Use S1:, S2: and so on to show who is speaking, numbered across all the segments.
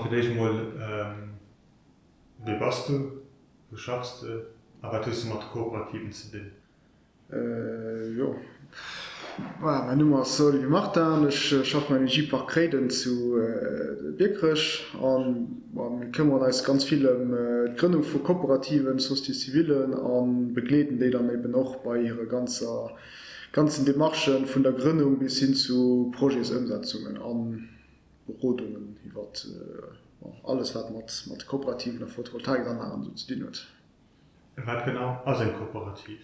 S1: mer fir d'éischt emol, Wie bass du, wou schaffs de a wat hues de mat Kooperativen ze dinn?
S2: Jo, mäin Numm ass Olivier Martin, ech schaffen am Energiepark Réiden zu Biekerech a mir këmmeren eis ganz vill ëm d'Grënnung vu Kooperativen, Sociétés civilen a begleeden déi dann eben och bei hire ganzer ganzen Demarchen vun der Grënnung bis hin zu Projetsëmsetzungen a Berodungen iwwer alles wat mat Kooperativen a Photovoltaikanlagen esou ze dinn huet.
S1: Wat genau ass eng Kooperativ?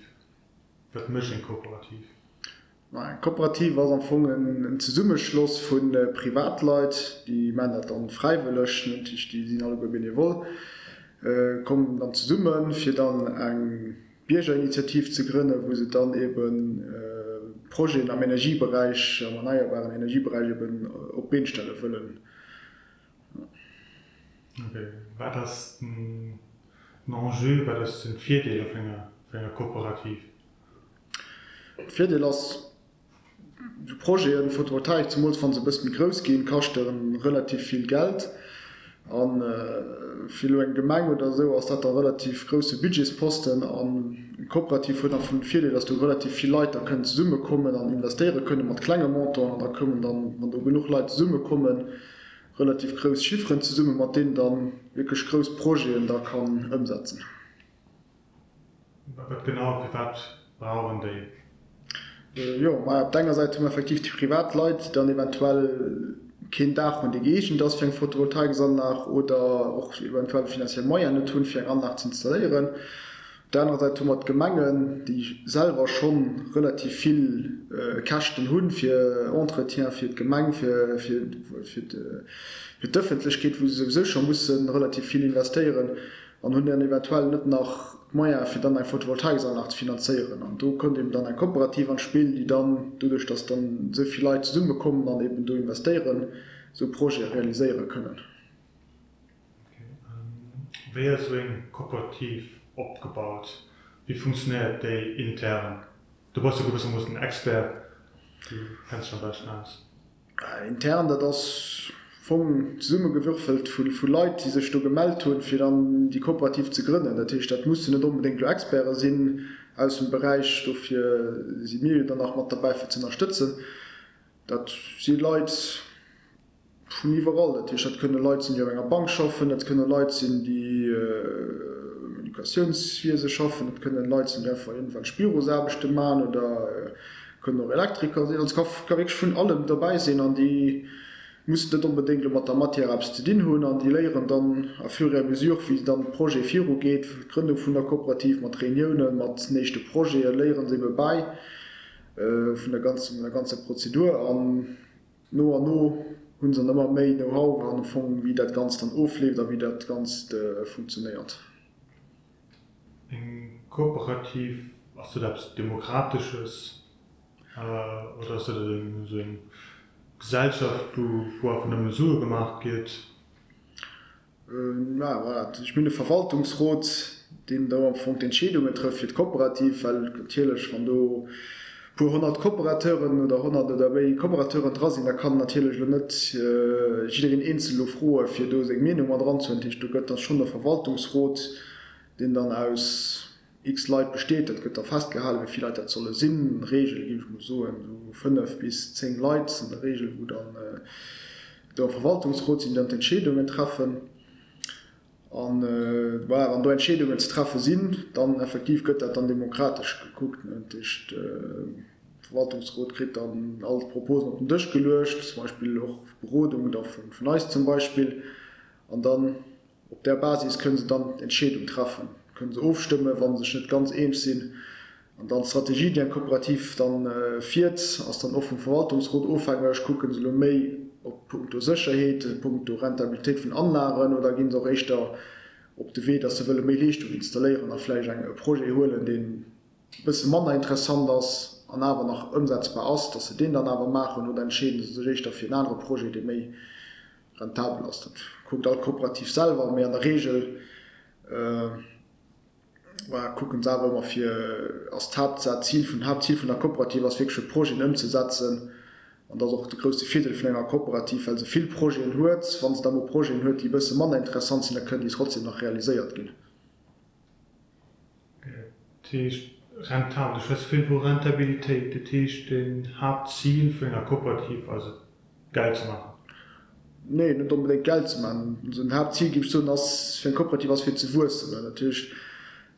S1: Wat mécht eng Kooperativ?
S2: Eng Kooperativ ass am Fong en Zesummeschloss vu Privatleit, déi maachen dat dann fräiwëlleg, dat heescht déi sinn alleguer benevol, kommen dann zesummen, fir dann eng Biergerinitiativ ze grënnen, wou se dann eben Projeten am Energieberäich, am erneierbaren Energieberäich eben op d'Been stelle wëllen.
S1: Ok, wat ass den Enjeu, wat ass den Virdeel op enger Kooperativ?
S2: De Virdeel ass, esou Projeten, Photovoltaik, zemools wa se e bësse méi grouss ginn, kaschte relativ vill Geld. A fir elo eng Gemeng oder esou ass dat da relativ grousse Budgetsposten. An eng Kooperativ huet einfach den Virdeel, datt do relativ vill Leit da kënnen zesummekommen an investéiere kënne mat klenge Montanten. An da kommen dann, wann do genuch Leit zesummekommen, relativ grouss Chifferen zesummen, mat deenen dann wierklech grouss Projeten da kann ëmsetzen.
S1: Wat genau, firwat brauchen déi?
S2: Jo, maja, op der enger Säit hu mer effektiv déi privat Leit, déi dann eventuell keen Daach hunn, dee gëeegent ass fir eng Photovoltaiksanlag oder och eventuell finanziell Moyen net hunn, fir eng Anlag ze installéieren. Op der anerer Säit hu mer d'Gemengen, déi selwer scho relativ vill Käschten hu fir Entretien fir d'Gemeng, fir d'Ëffentlechkeet, wou se souwisou scho musse relativ vill investéieren an hunn dann eventuell net nach d'Moyene fir dann eng Photovoltaiksanlag ze finanzéieren. An do kënnt eben dann eng Kooperativ an d'Spill, déi dann, doduerch datt dann esou vill Leit zesummekommen an eben do investéieren, esou Projete realiséiere kënnen.
S1: Wéi ass esou eng Kooperativ opgebaut? Wéi funktionéiert déi intern? Du bass jo gewëssermoossen den Expert, du kenns dech am beschten aus.
S2: Intern, dat ass am Fong zesummegewürfelt vu Leit, déi sech do gemellt hunn, fir dann déi Kooperativ ze grënnen. Dat heescht, dat mussen net onbedéngt elo Experte sinn aus dem Beräich, dofir si mir jo dann nach mat derbäi fir ze ënnerstëtzen. Dat si Leit vun iwwerall. Dat heescht, dat kënne Leit sinn, déi op enger Bank schaffen, dat kënne Leit sinn, déi am Educatiounswiese schaffen, dat kënne Leit sinn, déi einfach iergendwelch Bürosaarbechte maachen oder kënnen och Elektriker sinn. Also et ka wierklech vun allem dobäi sinn an déi mussen net onbedéngt elo mat der Matière eppes ze dinn hunn an déi léieren dann à fur et à mesure, wéi dann de Projet virugeet, d'Grënnung vun der Kooperativ, mat Reuniounen, mat den éischte Projete léiere se ebe bäi vun der ganzer Prozedur an No an no hunn se dann ëmmer méi Know-how an am Fong wéi dat Ganzt dann ofleeft a wéi dat Ganzt funktionéiert.
S1: Eng Kooperativ, ass dat eppes Demokratesches oder ass dat esou eng Gesellschaft, wou einfach nëmme Sue gemaach gëtt?
S2: Mä voilà, ech hunn e Verwaltungsrot, deen do am Fong d'Entscheedungen trëfft fir d'Kooperativ, well natierlech, wann do e puer 100 Kooperateuren oder 100 oder méi Kooperateuren dra sinn, da kann natierlech elo net jiddereen eenzel elo froe fir do seng Meenung mat eranzehuelen. Dat heescht, do gëtt da schonn e Verwaltungsrot, deen dann aus x Leit besteet, dat gëtt da festgehalen, wéi vill Leit dat solle sinn. An der Regel, géif ech mol soen, esou 5 bis 10 Leit an der Regel, wou dann do am Verwaltungsrot sinn, déi dann d'Entscheedungen treffen. An voilà, wann do Entscheedungen ze treffe sinn, dann effektiv gëtt dat dann demokratesch gekuckt. Dat heescht, de Verwaltungsrot kritt dann all d'Proposen op den Dësch geluecht, zum Beispill och d'Berodung da vun eis zum Beispill, an dann Op där Basis kënne se dann d'Entscheedung treffen, kënne se ofstëmmen, wa se sech net ganz eens sinn. An dann d'Strategie, déi eng Kooperativ dann fiert, ass dann och vum Verwaltungsrot ofhängeg. Kucke se elo méi op punkto Sécherheet, punkto Rentabilitéit vun Anlagen oder gi se och éischter op de Wee, datt se wëlle méi Leeschtung installéieren a vläicht eng e Projet huelen, deen e bësse manner interessant ass an awer nach ëmsetzbar ass, datt se deen dann awer maachen oder entscheede se sech éischter fir en anere Projet, dee méi rentabel ass. Dat kuckt all Kooperativ selwer, mee an der Reegel voilà, kucken se awer ëmmer fir, ass d'Haaptsaach, d'Zil vun, Haaptzil vun der Kooperativ ass wierklech fir Projeten ëmzesetzen. An dat ass och de grousse Virdeel vun enger Kooperativ, well se vill Projeten huet. Wa se da mol Projeten huet, déi e bësse manner interessant sinn, da kënnen déi trotzdem nach realiséiert ginn.
S1: Dat heescht rentabel, du schwätz vill vu Rentabilitéit, dat heescht den Haaptzil vun enger Kooperativ ass et Geld ze maachen?
S2: Nee, net onbedéngt Geld ze maachen. Den Haaptzil, géif ech soen, ass fir eng Kooperativ ass fir ze wuessen. Well dat heescht,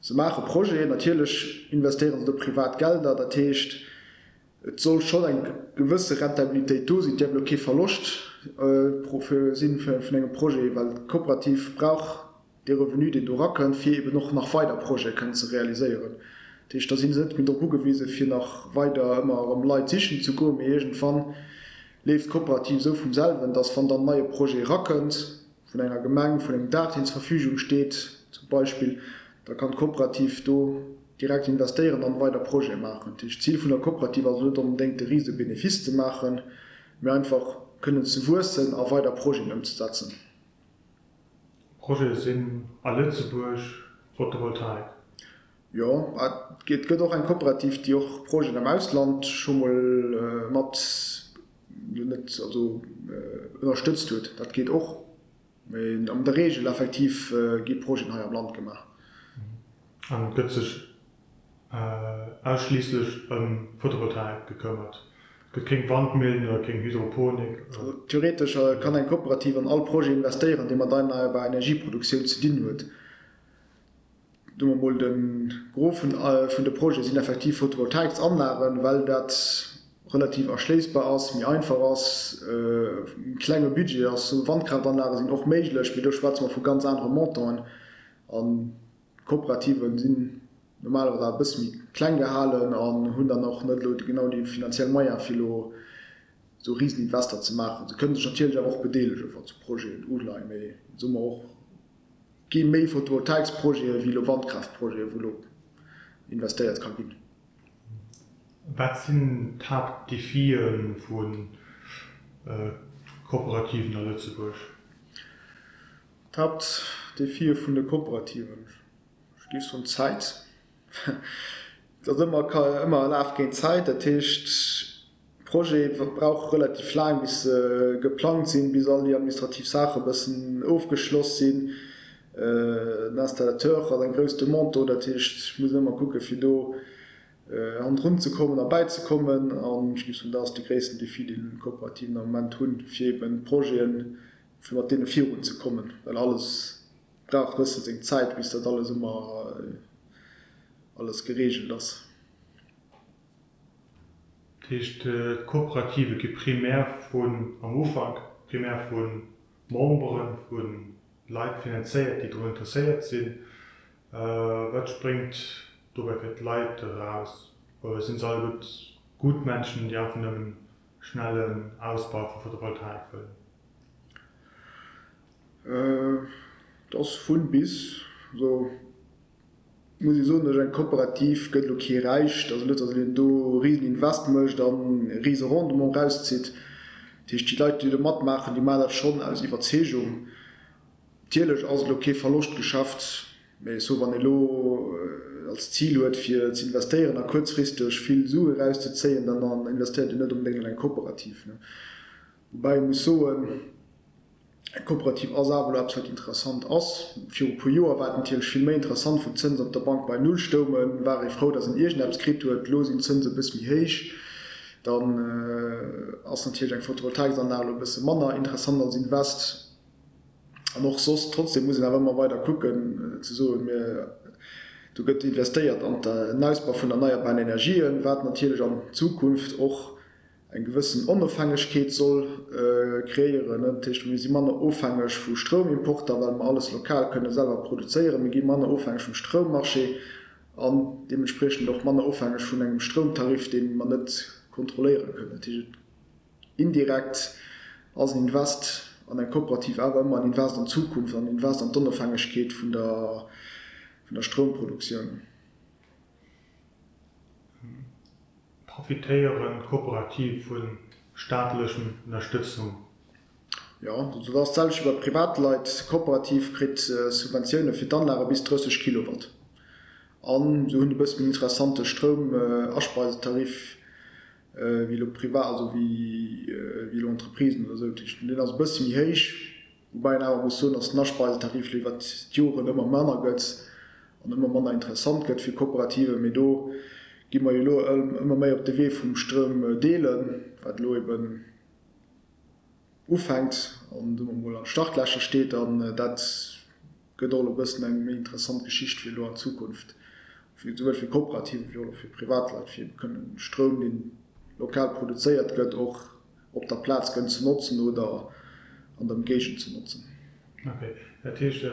S2: se maache Projeten, natierlech investéiere se do privat Gelder, dat heescht et soll schonn eng gewësse Rentabilitéit do sinn, et däerf elo kee Verloscht sinn vun engem Projet, well d'Kooperativ brauch dee Revenu, deen do erakënnt, fir eben och nach weider Projete kënnen ze realiséieren. Dat heescht, da si se net méi drop ugewise fir nach weider ëmmer erëm Leit sichen ze goen, mee iergendwann leeft d'Kooperativ esou vum selwen, dass wann dann en neie Projet erakënnt, vun enger Gemeng, vun engem Daach, deen zur Verfügung steet zum Beispill, da kann d'Kooperativ do direkt investéieren an weider Projete maachen. Dat heescht, d'Zil vun der Kooperativ ass elo net onbedéngt de rise Benefice ze maachen, mee einfach kënnen ze wuessen a weider Projeten ëmzesetzen.
S1: Projete sinn a Lëtzebuerg Photovoltaik.
S2: Jo, et gëtt och eng Kooperativ, déi och Projeten am Ausland scho mol mat, net, also ënnerstëtzt huet. Dat geet och, mee an der Reegel effektiv gi Projeten hei am Land gemaach.
S1: An et gëtt sech ausschliisslech ëm Photovoltaik gekëmmert. Et gëtt kéng Wandmillen oder kéng Hydroponik.
S2: Theoretesch kann eng Kooperativ an all Projet investéieren, dee mat erneierbarer Energieproduktioun ze dinn huet. Soe mer mol, de Gros vun de Projete sinn effektiv Photovoltaiksanlagen, well dat relativ erschléissbar ass, méi einfach ass, e klenge Budget ass. Wandkraftanlage sinn och méiglech, mee do schwätze mer vu ganz anere Montanten. An d'Kooperativen sinn normalerweis awer e bësse méi kleng gehalen an hunn dann och net elo genau déi finanziell Moyen fir elo esou Riseninvester ze maachen. Se kënnen sech natierlech awer och bedeelegen, wa sou Projeten uleien, mee soe mer och gi méi Photovoltaiksprojete wéi elo Wandkraaftprojete wou elo investéiert ka ginn.
S1: Wat sinn d'Haaptdefie vu Kooperativen a Lëtzebuerg?
S2: D'Haaptdefie vun de Kooperativen, ech géif soen d'Zäit. Et ass ëmmer ëmmer e Laf géint d'Zäit. Dat heescht, Projete brauche relativ laang, bis se geplangt sinn, bis all déi administrativ Saache e bëssen ofgeschloss sinn. Den Installateur ass eng grouss Demande do. Dat heescht, et muss een ëmmer kucke fir do hannendrun ze kommen a bäizekommen. An ech géif soen, dat ass de gréissten Defi, deen d'Kooperativen am Moment hunn, fir eben d'Projeten fir mat deene virun ze kommen, well alles brauch e bësse seng Zäit, bis dat alles ëmmer alles gereegelt ass.
S1: Dat heescht, d'Kooperative gi primär vun, am Ufank primär vu Memberen, vu Leit finanzéiert, déi drun interesséiert sinn. Wat spréngt dobäi fir d'Leit eraus? Oder sinn se alleguer Gutmenschen, déi einfach nëmmen schnellen Ausbau vu Photovoltaik wëllen?
S2: Et ass vun bis. Also muss ee soen, duerch eng Kooperativ gëtt elo kee räich. Et ass elo net, datt een do e risen Invest mécht an e rise Rendement erauszitt. Dat heescht, déi Leit, déi do matmaachen, déi maachen dat schonn aus Iwwerzeegung. Natierlech ass et elo kee Verloschtgeschäft, mee ech soe wann ee elo als Zil huet fir ze investéieren a kuerzfristeg vill Sue erauszezéien, dann investéiert een net onbedéngt an eng Kooperativ. Woubäi ee muss soen, eng Kooperativ ass awer elo eppes wat interessant ass. Viru puer Joer war et natierlech vill méi interessant, wou d'Zënsen op der Bank bei Null stoumen, war ee frou, datt een iergendeppes kritt huet. Elo sinn d'Zënse e bësse méi héich, dann ass natierlech eng Photovoltaiksanlag elo e bësse manner interessant als Invest. An och soss, trotzdem muss een awer ëmmer weider kucken, ze soen, mir, do gëtt investéiert an den Ausbau vun erneierbaren Energien, wat natierlech an Zukunft och eng gewëssen Onofhängegkeet soll kreéieren. Dat heescht, mir si manner ofhängeg vu Stroumimporter, well mer alles lokal kënne selwer produzéieren. Mir gi manner ofhängeg vum Stroummarché an deementspriechend och manner ofhängeg vun engem Stroumtarif, dee mer net kontrolléiere kënnen. Dat heescht, et Indirekt ass en Invest an eng Kooperativ awer ëmmer en Invest an d'Zukunft an en Invest an d'Onofhängegkeet vun der vun der Stroumproduktioun.
S1: Profitéieren d'Kooperative vu staatlechen Ënnerstëtzung?
S2: Jo, dat ass d'selwecht wéi bei Privatleit. D'Kooperativ kritt Subventioune fir d'Anlage bis 30 Kilowatt an se hunn e bësse méi interessante Stroum-Aspeisetarif. Wéi elo privat, also wéi elo Entreprisen oder esou. Dat heescht, deen ass e bësse méi héich, woubäi een awer muss soen, datt den Aspeisetarif elo iwwert d'Joren ëmmer manner gëtt an ëmmer manner interessant gëtt fir Kooperativen. Mee do gi mer jo elo ëmmer méi op de Wee vum Stroum deelen, wat elo eben ufänkt an, soe mer mol, an Startlächer steet. An dat Gëtt och elo e bëssen eng méi interessant Geschicht fir elo an Zukunft, fir esouwuel fir Kooperativen wéi och fir Privatleit, fir ebe kënnen Stroum, deen lokal produzéiert gëtt, och op der Plaz kënnen ze notzen oder an der Ëmgéigend ze notzen.
S1: Ok, dat heescht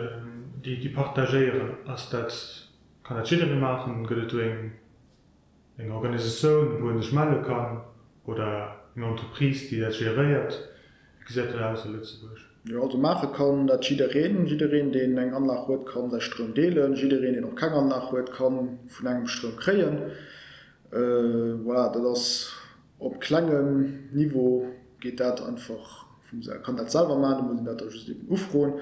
S1: déi partagéieren, ass dat, kann dat jidderee maachen? Gëtt et do eng Eng Organisatioun, wou ee sech melle kann, oder eng Entreprise, déi dat geréiert? Wéi gesäit dat aus a Lëtzebuerg?
S2: Jo, also maache kann dat jiddereen. Jiddereen, deen eng Anlag huet, ka säi Stroum deelen. Jiddereen, deen och keng Anlag huet, ka vun engem Stroum kréien. Voilà, dat ass op klengem Niveau geet dat einfach, kann dat selwer maachen, do muss een dat da just eben ufroen.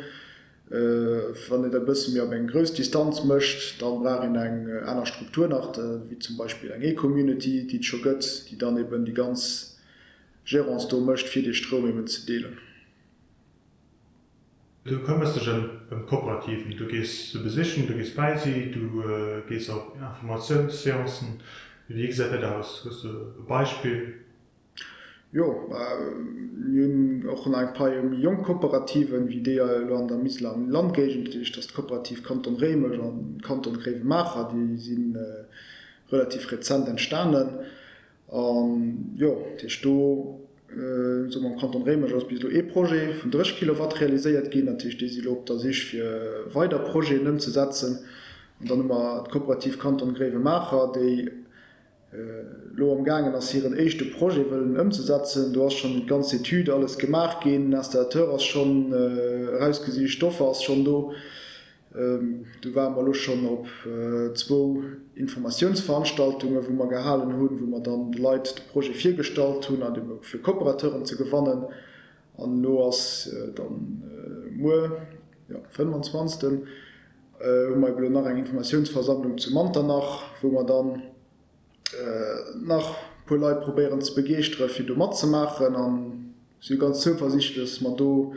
S2: Wann een dat e bësse méi op eng grouss Distanz mécht, da brauch een eng aner Struktur nach, wéi zum Beispill eng E-Community, déi et scho gëtt, déi dann eben déi ganz Gérance do mécht, fir dee Stroum eben ze deelen.
S1: Du këmmers dech ëm d'Kooperativen, du gees se besichen, du gees bäi si, du gees op Informatiounsseancen. Wéi gesäit dat aus? Hues de e Beispill?
S2: Jo, mir hunn och nach eng Pai méi jonk Kooperativen, wéi déi elo an der Miseler Landgéigend, dat heescht, dass d'Kooperativ Kanton Réimech an Kanton Gréiwemaacher, déi si relativ rezent entstanen. An jo, dat heescht do, soe mer, am Kanton Réimech ass bis elo ee Projet vun 30 Kilowatt realiséiert ginn. Dat heescht, déi si elo op der Sich fir weider Projeten ëmzesetzen. An dann hu mer d'Kooperativ Kanton Gréiwemaacher, déi elo am gaangen ass hiren éischte Projet wëllen ëmzesetzen. Do ass schonn d'ganz Etüd alles gemaach ginn, den Installateur ass schonn erausgesicht, d'Offer ass schonn do. Do ware mer elo schonn op zwou Informatiounsveranstaltungen, wou mer gehalen hunn, wou mer dann de Leit de Projet virgestallt hunn an ebe fir Kooperateuren ze gewannen. An elo ass dann muer, jo, 25. Hu mer ebe lo nach eng Informatiounsversammlung zu Manternach, wou mer dann nach e puer Leit probéieren ze begeeschteren, fir do matzemaachen. An si ganz zouversiichtlech, dass mer do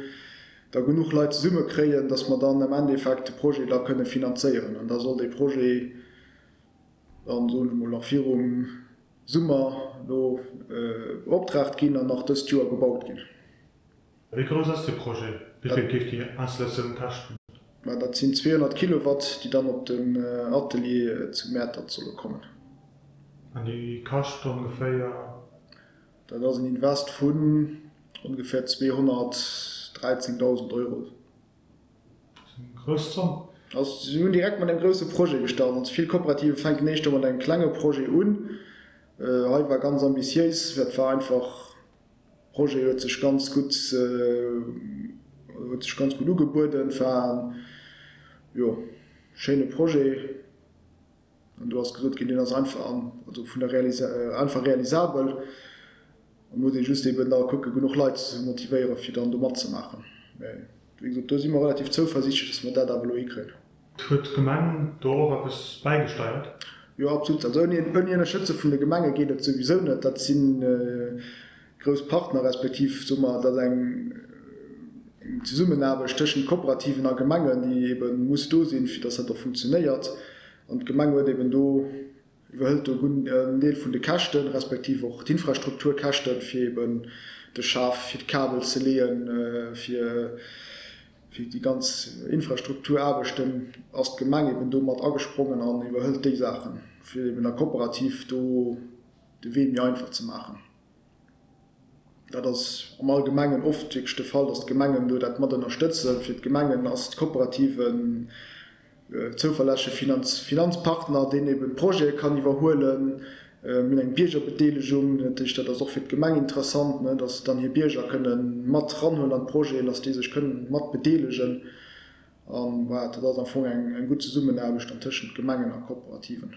S2: da genuch Leit zesumme kréien, dass mer dann am Endeffekt de Projet da kënne finanzéieren. An da soll dee Projet dann, soen ech mol, nach virum Summer elo beoptraagt ginn an nach dëst Joer gebaut ginn.
S1: Wéi grouss ass de Projet? Wéi vill géif déi Installatioun kaschten?
S2: Mä dat sinn 200 Kilowatt, déi dann op den Atelier zu Mäertert solle kommen.
S1: An déi kascht ongeféier?
S2: Dat ass en Invest vun ongeféier 213.000 Euro.
S1: Dat ass eng grouss Zomm.
S2: Also si hunn direkt mat engem grousse Projet gestart. Also vill Kooperative fänken éischter mat engem klenge Projet un. Hei war ganz ambitiéis, dat war einfach Projet huet sech ganz gutt huet sech ganz gutt ugebueden, war en jo schéine Projet an do ass gesot ginn, deen ass einfach an also vun der Realisa einfach realisabel an muss ee just eben da kucke genuch Leit ze motivéiere fir dann do matzemaachen. Mä wéi gesot do si mer relativ zouversiichtlech, datt mer dat awer elo hikréien.
S1: Huet d'Gemeng do och eppes bäigesteiert?
S2: Jo, absolut. Also ouni Ënnerstëtze vun de Gemenge geet et souwisou net. Dat si grouss Partner, respektiv soe mer, dat ass eng Zesummenaarbecht tëschent Kooperativen a Gemengen, déi ebe muss do sinn, fir datt dat och funktionéiert. An d'Gemeng huet eben do Iwwerhëlt do en Deel vun de Käschten, respektiv och d'Infrastrukturkäschten, fir eben de Schaf, fir d'Kabel ze leeën, fir déi ganz Infrastrukturaarbechten, ass d'Gemeng eben do mat agesprongen an iwwerhëlt déi Saachen, fir eben der Kooperativ do de Wee méi einfach ze maachen. Dat ass am Allgemengen oft wierklech de Fall, datt d'Gemengen do dat mat ënnerstëtzen. Fir d'Gemengen ass d'Kooperative en zouverlässege Finanzpartner, deen eben d'Projete kann iwwerhuelen. Mir hunn eng Biergerbedeelegung, dat heescht, dat ass och fir d'Gemeng interessant, datt se dann hir Bierger kënne mat eranhuelen an d'Projeten, datt déi sech kënnen mat bedeelegen. An voilà, dat ass am Fong eng gutt Zesummenaarbecht dann tëschent Gemengen a Kooperativen.